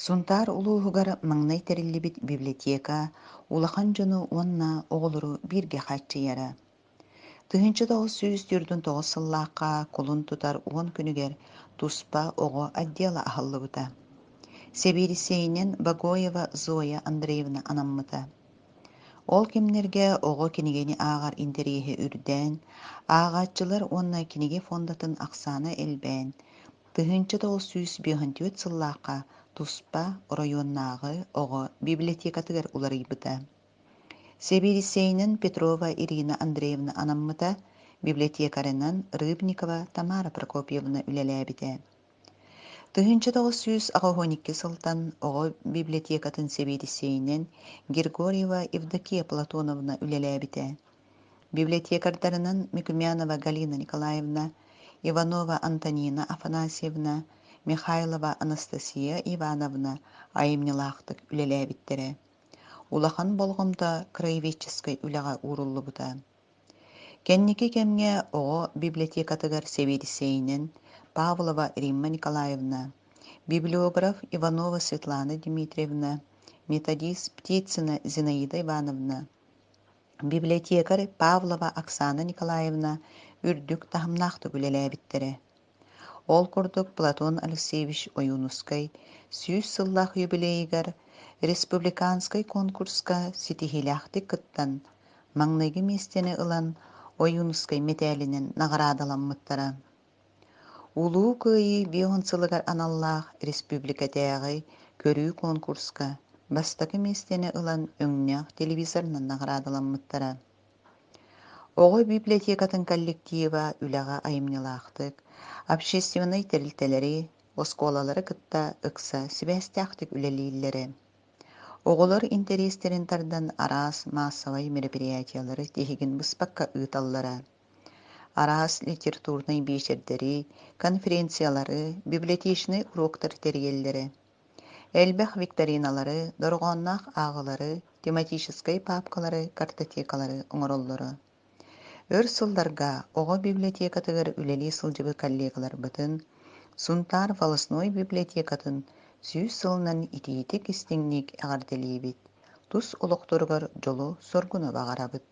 Сунтаар улууһугар маҥнай тэриллибит библиотека улахан дьону уонна оҕолору бииргэ хааччыйара. 1949 сыллаахха кулун тутар 10 күнүгэр туспа оҕо отдела аһыллыбыта. Сэбиэдиссэйинэн Багоева Зоя Андреевна анаммыта. Ол кэмнэргэ оҕо кинигэни ааҕар интэриэһэ үрдээн, ааҕааччылар уонна кинигэ фондатын ахсаана элбээн, 1954 сыллаахха туспа оройуоннааҕы оҕо библиотекатыгар уларыйбыта. Сэбиэдиссэйинэн Петрова Ирина Андреевна анаммыта, библиотекарынан Рыбникова Тамара Прокопьевна үлэлээбитэ. 1982 сылтан оҕо библиотекатын сэбиэдиссэйинэн Григорьева Евдокия Платоновна үлэлээбитэ. Библиотекардарынан Микумянова Галина Николаевна, Иванова Антонина Афанасьевна, Михайлова Анастасия Ивановна айымньылаахтык үлэлээбиттэрэ. Улахан болҕомто краеведческай үлэҕэ ууруллубута. Кэнники кэмҥэ оҕо библиотекатыгар сэбиэдиссэйинэн Павлова Римма Николаевна, библиограф Иванова Светлана Дмитриевна, методист Птицына Зинаида Ивановна, библиотекарь Павлова Оксана Николаевна үрдүк таһымнаахтык үлэлээбиттэрэ. Ол курдук Платон Алексеевич Ойуунускай 100 сыллаах юбилейыгар республиканскай конкурска ситиһиилээхтик кыттан, маҥнайгы миэстэни ылан Ойуунускай мэтээлинэн наҕараадаламмыттара. Улуу Кыайыы 50 сылыгар аналлаах республикатааҕы көрүү конкурска бастакы миэстэни ылан өҥнөөх телевизорынан наҕараадаламмыттара. Оҕо библиотекатын коллектива үлэҕэ айымньылаахтык, общественнай тэрилтэлэри, оскуолалары кытта ыкса сибээстээхтик үлэлииллэрэ. Оҕолор интэриэстэрин тардан араас маассабай мероприятиелары тиһигин быспакка ыыталлара. Араас литературнай биэчэрдэри, конференциялары, библиотечнай уруоктары тэрийэллэрэ. Элбэх викториналары, дорҕоонноох ааҕыылары, тематическай паапкалары, картотекалары оҥороллоро. Өр сылларга оҕо библиотекатыгар үлэлии сылдьыбыт коллегаларбытын Сунтаар волостной библиотекатын 100 сылынан итиитик-истиҥник эҕэрдэлиибит, тус олохторугар дьолу-соргуну баҕарабыт.